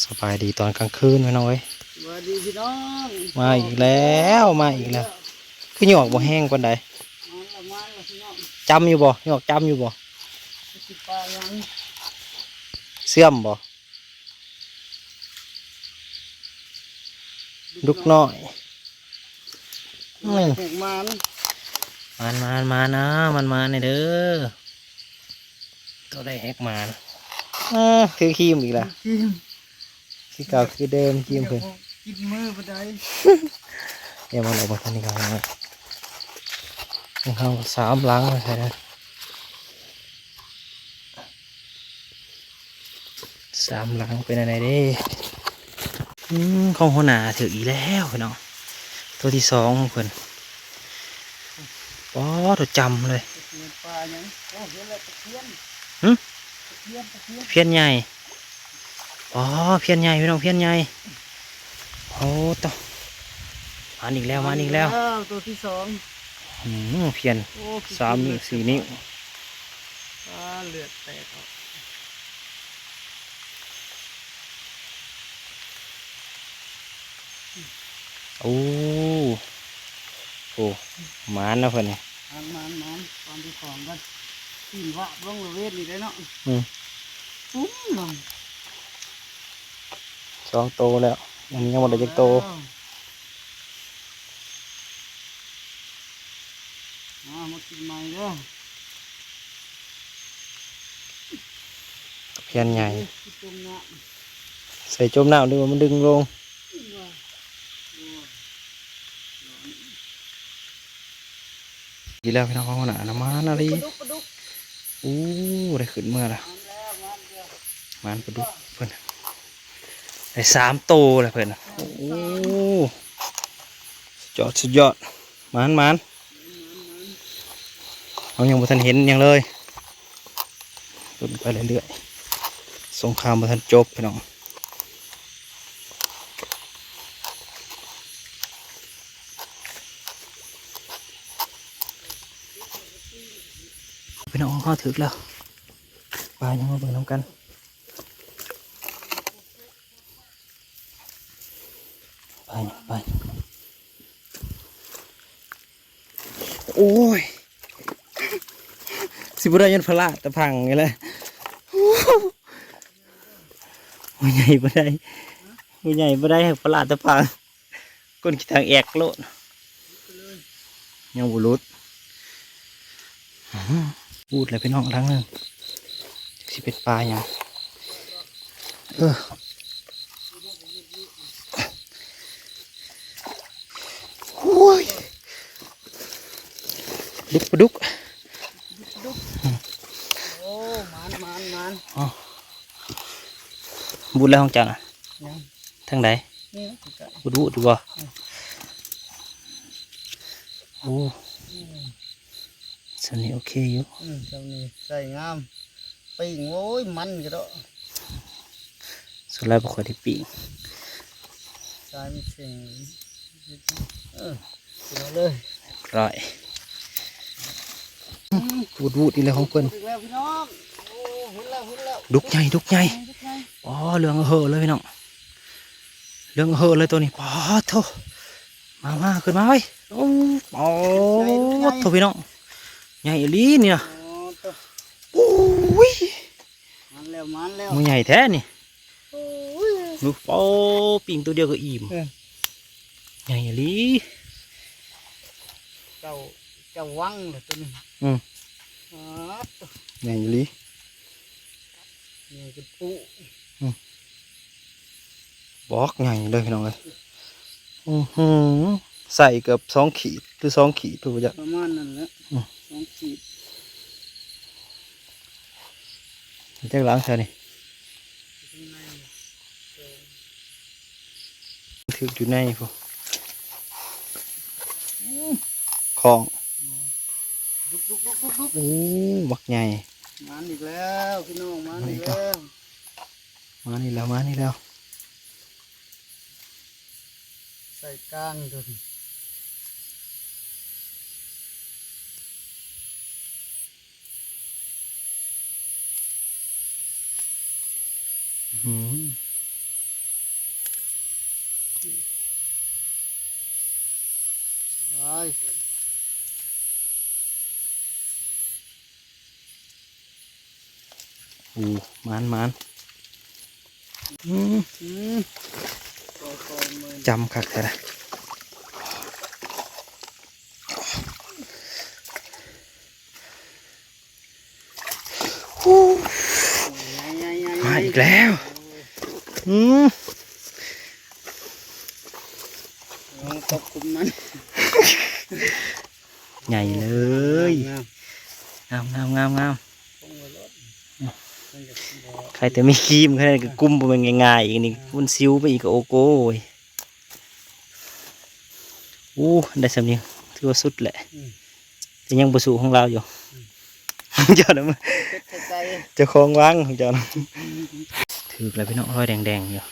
ສະບາຍດີຕອນກາງຄືນພີ່ນ້ອງເອີຍ ສະບາຍດີພີ່ນ້ອງ ມາອີກແລ້ວ ມາອີກແລ້ວ ຄືຍອກບໍ່ແຮງປານໃດ ມາແລ້ວ ມາແລ້ວພີ່ນ້ອງ ຈຳຢູ່ບໍ່ ຍອກຈຳຢູ່ບໍ່ ຊິປາຫຍັງ ເຊື່ອມບໍ່ ດຸກນ້ອຍ ນີ້ ແຮກໝານ ໝານໆໆ ເອີ ມັນມານີ້ເດີ ໂຕໄດ້ແຮກໝານ ເອີ ຄືຄີມອີກລະ ຄືຄີມ ຄືເກົ່າຄືເດີມ ຄີມເພິ່ນ ກິນມື້ບໍ່ໄດ້ ດຽວມັນອອກມາທາງນີ້ກ່ອນ ເຮົາສາມຫຼັງວ່າຊັ້ນ ສາມຫຼັງເປັນອັນໃດເດ້ ອືມ ຂອງຫົວໜ້າຖືກອີກແລ້ວພີ່ນ້ອງ ໂຕທີສອງຂອງເພິ່ນ ປາດ ໂຕຈຳເລີຍ ປາຫຍັງ ໂອ້ ເຫັນແລ້ວ ຕະພຽນ ຫຶ ຕະພຽນ ຕະພຽນ ພຽນໃຫຍ່ ອໍ ພຽນໃຫຍ່ພີ່ນ້ອງ ພຽນໃຫຍ່ ໂອ້ ໂຕ ມາອີກແລ້ວ ມາອີກແລ້ວ ໂຕທີສອງ ອືມ ພຽນ ໂອ້ ສາມນິ້ວ ສີ່ນິ້ວ ອາ ເລືອດແຕກອອກ ໂອ້ ໂອ້ ໝານເນາະເພິ່ນນີ້ ໝານ ໝານ ໝານ ຕອນທີສອງກ່ອນ ຕີນວາບລົງລະເວນນີ້ເດ້ເນາະ ອືມ ປຸ້ມລົງ ສອງໂຕແລ້ວ ຍັງ ຍັງບໍ່ໄດ້ຈັກໂຕ ມາ ມາກິນໃໝ່ເດີ ພຽນໃຫຍ່ ໃສ່ຈົມນ້ຳ ຫຼືວ່າມັນດຶງລົງ ດີແລ້ວພີ່ນ້ອງ ເຮົານະ ມານະລີ ປາດຸກ ປາດຸກ ໂອ້ ໄດ້ຂຶ້ນເມືອລະ ມານປາດຸກເພິ່ນ ໄດ້ສາມໂຕແລ້ວເພິ່ນ ໂອ້ ສຸດຍອດ ສຸດຍອດ ໝານ ໝານ ເຮົາຍັງບໍ່ທັນເຫັນຫຍັງເລີຍ ລຸ້ນໄປເລື້ອຍໆ ສົງຄາມບໍ່ທັນຈົບພີ່ນ້ອງ ພີ່ນ້ອງ ເຮົາຖືກແລ້ວ ປາຫຍັງ ມາເບິ່ງນຳກັນ ໄປ ໄປ ໂອ້ຍ ຊິບໍ່ໄດ້ຍ້ອນພະລາດຕະພັງນີ້ແຫຼະ ໂອ້ຍ ໃຫຍ່ບໍ່ໄດ້ ໂອ້ຍ ໃຫຍ່ບໍ່ໄດ້ ພະລາດຕະພັງ ກົ້ນຂີ້ທາງແອກໂລດ ຍັງບໍ່ຫຼຸດ ອືມ ອູດແລ້ວພີ່ນ້ອງ ຫຼັງໜຶ່ງ ຈັກຊິເປັນປາຫຍັງ ເອີ ໂອ້ຍ ດຸກ ປາດຸກ ໂອ້ ໝານ ໝານ ໝານ ອໍ ບູດແລ້ວຂອງເຈົ້ານະ ຍັງ ທາງໃດ? ນີ້ນະ ບຸດໆ ຢູ່ບໍ່? ອືມ ໂອ້ ອືມ ສ່ຳນີ້ໂອເຄຢູ່ ອືມ ສ່ຳນີ້ໃສ່ງາມ ປີ້ງ ໂອ້ຍ ມັນກະເດາະ ສ່ວນຫຼາຍບໍ່ຄ່ອຍໄດ້ປີ້ງ ສາຍມັນເຄັ່ງ ເອີ ເອົາເລີຍ ຮຽບຮ້ອຍ ອືມ ວຸດໆ ອີກແລ້ວຂອງເພິ່ນ ດຸກໃຫຍ່ ດຸກໃຫຍ່ ອໍ ເຫຼືອງເຫີເລີຍພີ່ນ້ອງ ເຫຼືອງເຫີເລີຍໂຕນີ້ ປາດໂທ້ ມາ ມາ ຂຶ້ນມາເວີຍ ໂອ້ ປາດໂທ້ພີ່ນ້ອງ ໃຫຍ່ອີ່ຫຼີນີ້ນະ ໂອ້ຍ ມາແລ້ວ ມາແລ້ວ ມັນໃຫຍ່ແທ້ນີ້ ໂອ້ຍ ໂອ້ ປີ້ງໂຕດຽວກໍອີ່ມ ເອີ ໃຫຍ່ອີ່ຫຼີ ເຈົ້າ ເຈົ້າວັງລະໂຕນີ້ ອືມ ປາດໂທ້ ໃຫຍ່ອີ່ຫຼີ ໃຫຍ່ເປັນປຸ ອືມ ບັກໃຫຍ່ເລີຍພີ່ນ້ອງເອີຍ ອືຫື ໃສ່ເກືອບສອງຂີດ ຫຼືສອງຂີດພຸ້ນບໍ່ຈັກ ປະມານນັ້ນແຫຼະ ອືມ ສອງຂີດ ຈັກຫຼັງຊະນີ້ ຖືກຢູ່ໃນພຸ້ນ ອືມ ຂອງ ດຸກໆໆໆໆ ໂອ້ ບັກໃຫຍ່ ມາອີກແລ້ວພີ່ນ້ອງ ມາອີກແລ້ວ ມານີ້ແລ້ວ ມານີ້ແລ້ວ ໃສ່ກາງໂດນ ອືມ ໂອ້ ໝານ ໝານ ອືມ ອືມ ຈຳຄັກແທ້ລະ. ມາອີກແລ້ວ ອືມ ເອົາຕົກຄຸມມັນ ໃຫຍ່ເລີຍ ງາມ ງາມ ງາມ ງາມ ງາມ ໃຄແຕ່ມີຄຣີມ ໃຄແຕ່ກຸມບໍ່ແມ່ນງ່າຍໆ ອີກນີ້ ມັນຊິວໄປອີກກໍໂອໂກຍ. ໂອ້ ໄດ້ສ່ຳນີ້ຖືວ່າສຸດແຫຼະ ອືມ ແຕ່ຍັງບໍ່ສູ້ຂອງລາວຢູ່ ອືມ ເຈົ້ານະ ເຈົ້າຂອງວັງຂອງເຈົ້ານະ ອືມ ຖືກແລ້ວພີ່ນ້ອງ ຮອຍແດງໆຢູ່ ມາ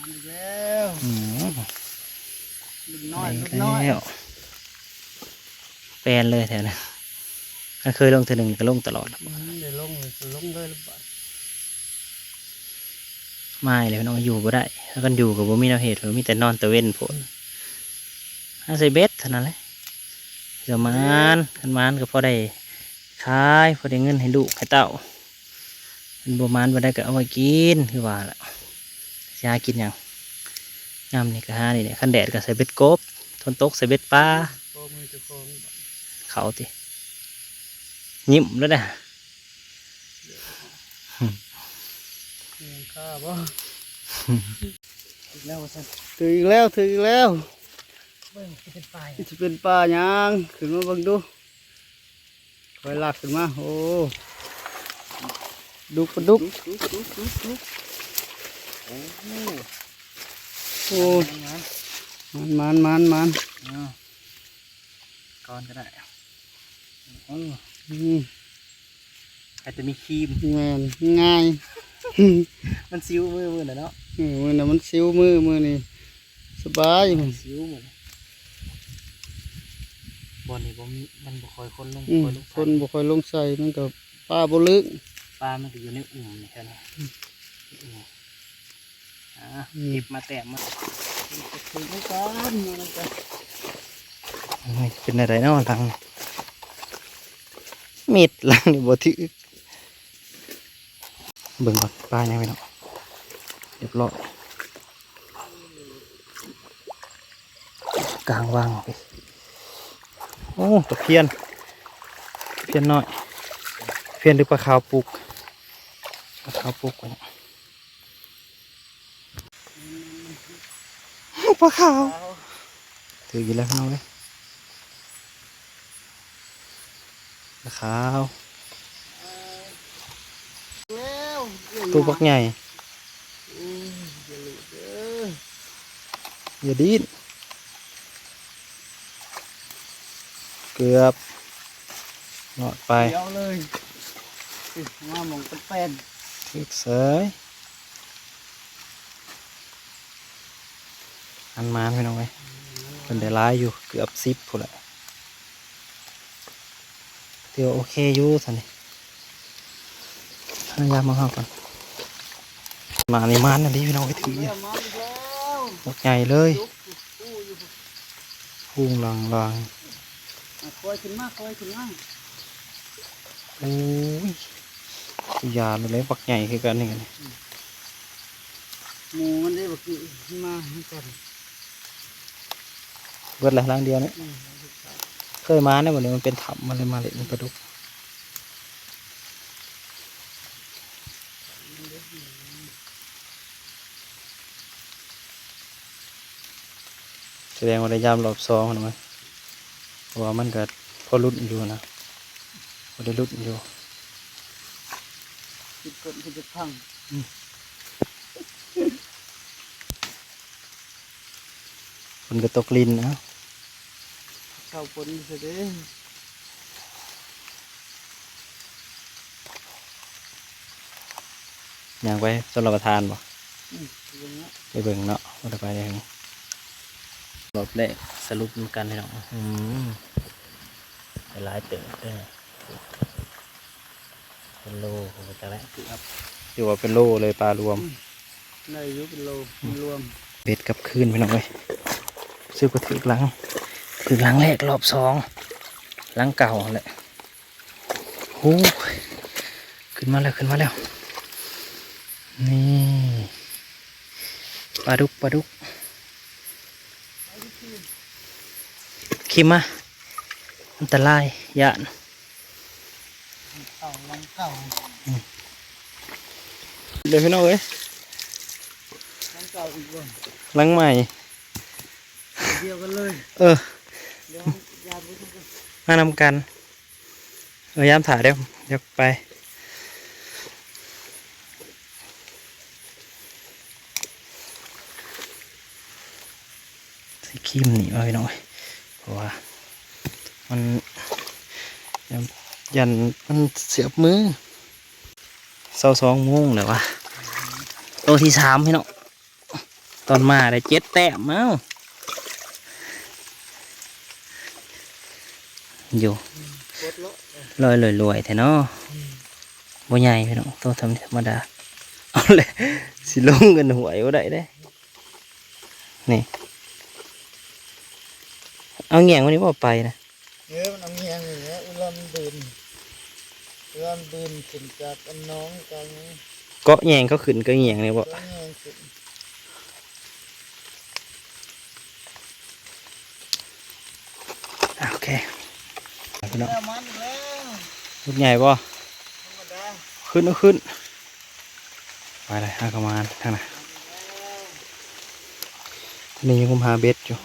ອີກແລ້ວ ອືມ ລຸ້ນນ້ອຍ ລຸ້ນນ້ອຍ ມາອີກແລ້ວ. ແປນເລີຍແຖວນັ້ນ ຄັນເຄີຍລົງເທື່ອໜຶ່ງກໍລົງຕະຫຼອດ ອືມ ໄດ້ລົງເລີຍ ກໍລົງເລີຍລະບາດ ມາອີກແລ້ວພີ່ນ້ອງ ຢູ່ບໍ່ໄດ້ ຖ້າກັນຢູ່ກໍບໍ່ມີແນວເຮັດ ມີແຕ່ນອນຕາເວັນພຸ້ນ ຫາໃສ່ເບັດເທົ່ານັ້ນແຫຼະ ກໍໝານ ຄັນໝານກໍພໍໄດ້ຂາຍ ພໍໄດ້ເງິນໃຫ້ລູກໃຫ້ເຕົ້າ. ມັນບໍ່ໝານປານໃດກໍເອົາໄວ້ກິນ ຄືວ່າລະ ຊິຫາກິນຫຍັງ ຍາມນີ້ກໍຫານີ້ແຫຼະ ຄັນແດດກໍໃສ່ເບັດກົບ ຝົນຕົກໃສ່ເບັດປາ ບໍ່ມີເຈົ້າຂອງ ເຂົາຕິ ຍິ້ມແລ້ວນະ ຍັງຂ້າບໍ່ ຖືກແລ້ວວ່າຊັ້ນ ຖືກອີກແລ້ວ ຖືກອີກແລ້ວ ເບິ່ງຊິເປັນປາຫຍັງ ຊິເປັນປາຫຍັງ ຂຶ້ນມາເບິ່ງດູ. ຄ່ອຍລາກຂຶ້ນມາ ໂອ້ ດຸກປາດຸກ ດຸກ ດຸກ ດຸກ ດຸກ ໂອ້ ໂອ້ ໝານ ໝານ ໝານ ໝານ ໝານ ອ້າວ ກ່ອນກໍໄດ້ ໂອ້ ອືມ ໃຄແຕ່ມີຄຣີມ ແມ່ນ ງ່າຍ ມັນຊິວມືມື້ນັ້ນເນາະ ເອີ ມື້ນັ້ນມັນຊິວມື ມື້ນີ້ ສະບາຍ ຊິວໝົດ ບ່ອນນີ້ບໍ່ມີ ມັນບໍ່ຄ່ອຍຄົນລົງ ອືມ ບໍ່ຄ່ອຍລົງ ຄົນບໍ່ຄ່ອຍລົງໃສ່ ມັນກໍປາບໍ່ເລິກ ປາມັນກໍຢູ່ໃນອຸ່ມນີ້ແຫຼະ ອືມ ອືມ ອ່າ ອືມ ເກັບມາແຕ້ມມາ ເກັບຄືນນຳກັນ ມານຳກັນ ເປັນແນວໃດເນາະຫຼັງ ມິດຫຼັງນີ້ບໍ່ຖືກ. ເບິ່ງກ່ອນ ປາຫຍັງພີ່ນ້ອງ ຮຽບຮ້ອຍ ກາງວັງ ໂອ້ ຕະພຽນ ຕະພຽນນ້ອຍ ຕະພຽນ ຫຼື ປາຂາວປຸກ ປາຂາວປຸກ ປາຂາວ ຖືກອີກແລ້ວພີ່ນ້ອງເອີຍ ປາຂາວ ໂຕບັກໃຫຍ່ ໂອ້ຍ ຢ່າຫຼຸດເດີ ຢ່າດີ້ນ ເກືອບລອດໄປ ດຽວເລີຍ ມາໝ່ອງແປ້ນໆ ຖືກເສີຍ. ໝານໆ ພີ່ນ້ອງເອີຍ ເພິ່ນໄດ້ຫຼາຍຢູ່ ເກືອບສິບພຸ້ນແຫຼະ ຖືວ່າໂອເຄຢູ່ຊັ້ນນີ້ ພະຍາຍາມເອົາເຮົາກ່ອນ ໝານນີ້ໝານອີ່ຫຼີພີ່ນ້ອງເອີຍ ຖືກ ບັກໃຫຍ່ເລີຍ ພຸງລາງໆ ອ່ະ ຄ່ອຍຂຶ້ນມາ ຄ່ອຍຂຶ້ນມາ ໂອ້ຍ ຢ່າເລີຍ ບັກໃຫຍ່ຄືກັນນີ້ ອືມ ໝູ່ມັນເດ້ ບັກນີ້ມານຳກັນ ເບິດແລ້ວຫຼັງດຽວນີ້ ອືມ ເຄີຍມາແນວແບບນີ້ ມັນເປັນຖ້ຳ ມັນເລີຍມາຫຼິ້ນປາດຸກ ສະແດງວ່າໄດ້ຍາມລອບສອງຫັ້ນນະ ເພາະວ່າມັນກໍພໍລຸ້ນຢູ່ນະ ພໍໄດ້ລຸ້ນຢູ່ ຄິດຄົນຄືຈະພັງ ອືມ ຝົນກໍຕົກລິນ ເອົ້າ ເຊົາຝົນຊະເດ້. ຍ່າງໄປຊົນລະປະທານບໍ່? ອືມ ໄປເບິ່ງເນາະ ໄປເບິ່ງເນາະ ບໍ່ໄດ້ໄປໄດ້ຫຍັງ ລອບແລກສະຫຼຸບນຳກັນພີ່ນ້ອງ ອືມ ໄດ້ຫຼາຍເຕີບເດີ ເປັນໂລ ໂອ້ ຕາຍແລ້ວ ເກືອບ ຖືວ່າເປັນໂລເລີຍ ປາລວມ ອືມ ໄດ້ຢູ່ເປັນໂລ ອືມ ລວມ ເບັດກັບຄືນພີ່ນ້ອງເອີຍ ຊິວ່າຖືກຫຼັງ ຖືກຫຼັງແລກ ລອບສອງ ຫຼັງເກົ່າຫັ້ນແຫຼະ. ໂອ້ຍ ຂຶ້ນມາແລ້ວ ຂຶ້ນມາແລ້ວ ນີ້ ປາດຸກ ປາດຸກ ຂີ່ມາ ອັນຕະລາຍ ຢ້ານ ເອົາຫຼັງເກົ່າ ອືມ ເດີພີ່ນ້ອງເອີຍ ຫຼັງເກົ່າອີກບໍ່ ຫຼັງໃໝ່ ດຽວກັນເລີຍ ເອີ ດຽວ ມານຳກັນ ເອີ ຍາມຖ້າເດີ ດຽວໄປ ໃສ່ຄີມໜີບເອົາ ພີ່ນ້ອງເອີຍ ເພາະວ່າມັນ ຢ້ານ ຢ້ານມັນສຽບມື. ຊາວສອງໂມງແລ້ວວະ ໂຕທີສາມພີ່ນ້ອງ ຕອນມາໄດ້ເຈັດແຕ້ມ ເອົ້າ ຢູ່ ລອຍລວຍໆແທ້ເນາະ ອືມ ບໍ່ໃຫຍ່ພີ່ນ້ອງ ໂຕທຳມະດາ ເອົາແຫຼະ ຊິລົງກັນຫວຍບໍ່ໄດ້ເດ້ ນີ້ ເອົາແງ່ງມັນນີ້ບໍ່ໄປນະ ເອີ ມັນເອົາແງ່ງນີ້ແຫຼະ ອຸລອນບືນ ອຸລອນບືນຂຶ້ນຈາກອັນໜອງກາງ ເກາະແຍງເຂົາຂຶ້ນ ເກາະແຍງນີ້ບໍ່ ເກາະແຍງຂຶ້ນ ໂອເຄ ພີ່ນ້ອງ ແລ້ວມັນແລ້ວ ລູກໃຫຍ່ບໍ່ ທຳມະດາ ຂຶ້ນ ເອົາຂຶ້ນ ໄປເລີຍ ຫາກະມານທາງນັ້ນ ນີ້ງມຫາເບັດຢູ່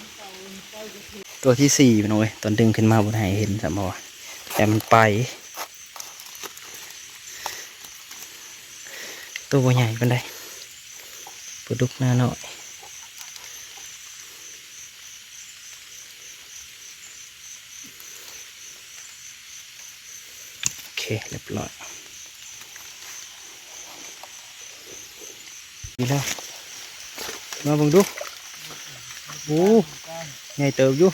ຕົວທີສີ່ພີ່ນ້ອງເອີຍ ຕອນດຶງຂຶ້ນມາບໍ່ໄດ້ໃຫ້ເຫັນຊ້ຳ ເພາະວ່າແຕ່ມັນໄປ ໂຕບໍ່ໃຫຍ່ປານໃດ ປາດຸກໜ້ານ້ອຍ. ໂອເຄ ຮຽບຮ້ອຍ ນີ້ແລ້ວ ມາເບິ່ງດູ ໂອ້ ໃຫຍ່ເຕີບຢູ່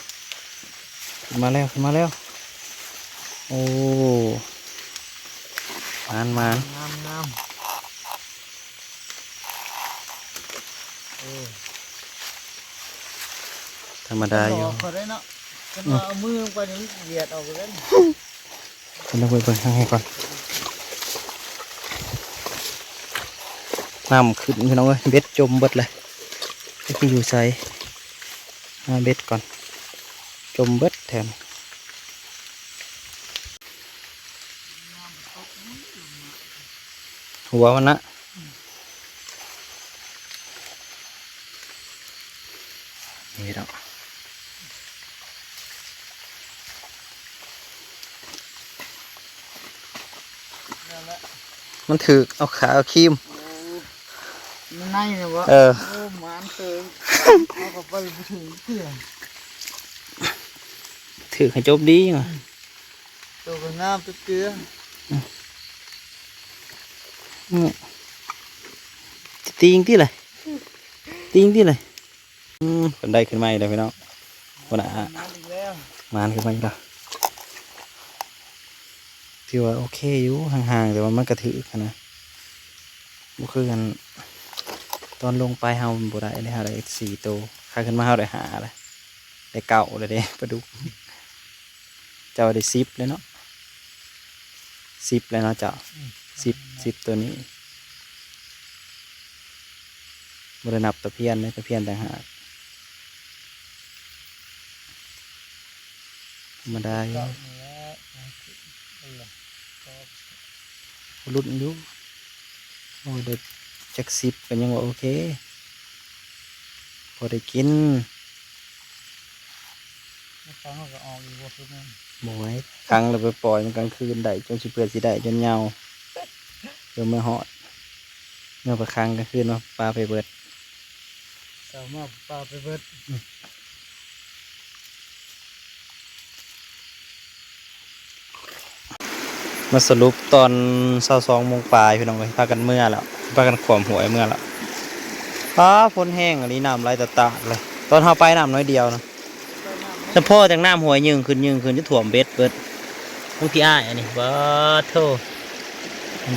ຂຶ້ນມາແລ້ວ ຂຶ້ນມາແລ້ວ ໂອ້ ໝານ ໝານ ງາມ ງາມ. ເອີ ທຳມະດາຢູ່ ເຂົາໄດ້ເນາະ ຄັນວ່າເອົາມືລົງໄປນີ້ມັນຫວຽດອອກເລີຍ ເພິ່ນເອົາໄປເບິ່ງທາງໃຫ້ກ່ອນ ນ້ຳຂຶ້ນພີ່ນ້ອງເອີຍ ເບັດຈົມເບິດເລີຍ ຈັກຊິຢູ່ໃສ ຫາເບັດກ່ອນ ຈົມເບິດແຖວນີ້ ຫົວມັນນະ ນີ້ເນາະ ມັນຖືກເອົາຂາເອົາຄີມ ໂອ້ ໃນນີ້ບໍ່ ເອີ ໂອ້ ໝານເຕີບ ເອົາເຂົ້າໄປບໍ່ເຖິງເທື່ອ ຖືກໃຫ້ຈົບດີວ່າ ໂຕກໍງາມເກືອ ອືມ ຕີງຕິລະ ຕີງຕິລະ ອືມ ເພິ່ນໄດ້ຂຶ້ນມາອີກແລ້ວພີ່ນ້ອງ ພຸ້ນນະ ມາອີກແລ້ວ ມາຂຶ້ນມາອີກແລ້ວ ຖືວ່າໂອເຄຢູ່ ຫ່າງໆ ແຕ່ວ່າມັນກະຖືກຫັ້ນນະ ບໍ່ຄືອັນ ຕອນລົງໄປເຮົາບໍ່ໄດ້ເດ້ ເຮົາໄດ້ສີ່ໂຕ ຂາຂຶ້ນມາເຮົາໄດ້ຫ້າແລ້ວ ໄດ້ເກົ້າແລ້ວເດ້ ປາດຸກ ເຈົ້າໄດ້ສິບແລ້ວເນາະ ສິບແລ້ວເນາະເຈົ້າ ອືມ ສິບ ສິບໂຕນີ້ ບໍ່ໄດ້ນັບຕະພຽນເດ້ ຕະພຽນຕ່າງຫາກ ທຳມະດາຢູ່ ເກົ້ານີ້ແຫຼະ ລຸ້ນຢູ່ ໂອ້ຍ ໄດ້ຈັກສິບກໍຍັງວ່າໂອເຄ ພໍໄດ້ກິນ ຄັງແລ້ວກໍອອກອີກບໍ່ຄືແມ່ນ ບໍ່ໄຫວ ຄັງແລ້ວໄປປ່ອຍມັນກາງຄືນໄດ້ ຈົນຊິເພື່ອຊິໄດ້ຈົນເຫງົາ ຈົນເມືອຮອດ ເມືອໄປຄັງກາງຄືນມາປາໄປເບິດ ເຊົ້າມາປາໄປເບິດ ອືມ ມາສະຫຼຸບຕອນຊາວສອງໂມງປາຍ ພີ່ນ້ອງເອີຍ ພາກັນເມືອແລ້ວ ພາກັນຂວ້ຳຫ້ວຍເມືອແລ້ວ ຟ້າຝົນແຮງອີ່ຫຼີ ນ້ຳໄຫຼຕະຕາດເລີຍ ຕອນເຮົາໄປນ້ຳໜ້ອຍດຽວນະ ສະເພາະຈັ່ງນ້ຳຫ້ວຍຍື່ງຂຶ້ນ ຍື່ງຂຶ້ນ ຈົນຖ້ວມເບັດເບິດ ຂອງພີ່ອ້າຍອັນນີ້ ປາໂທ້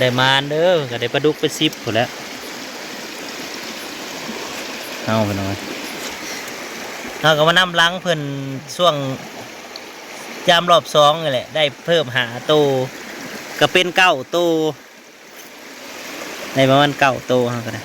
ໄດ້ໝານເດີ ກໍໄດ້ປາດຸກເປັນສິບພຸ້ນແຫຼະ ເອົາ ພີ່ນ້ອງເອີຍ ເຮົາກໍມານຳຫຼັງເພິ່ນຊ່ວງຍາມລອບສອງນີ້ແຫຼະ ໄດ້ເພີ່ມຫ້າໂຕ ກໍເປັນເກົ້າໂຕ ໄດ້ປະມານເກົ້າໂຕເຮົາກໍໄດ້.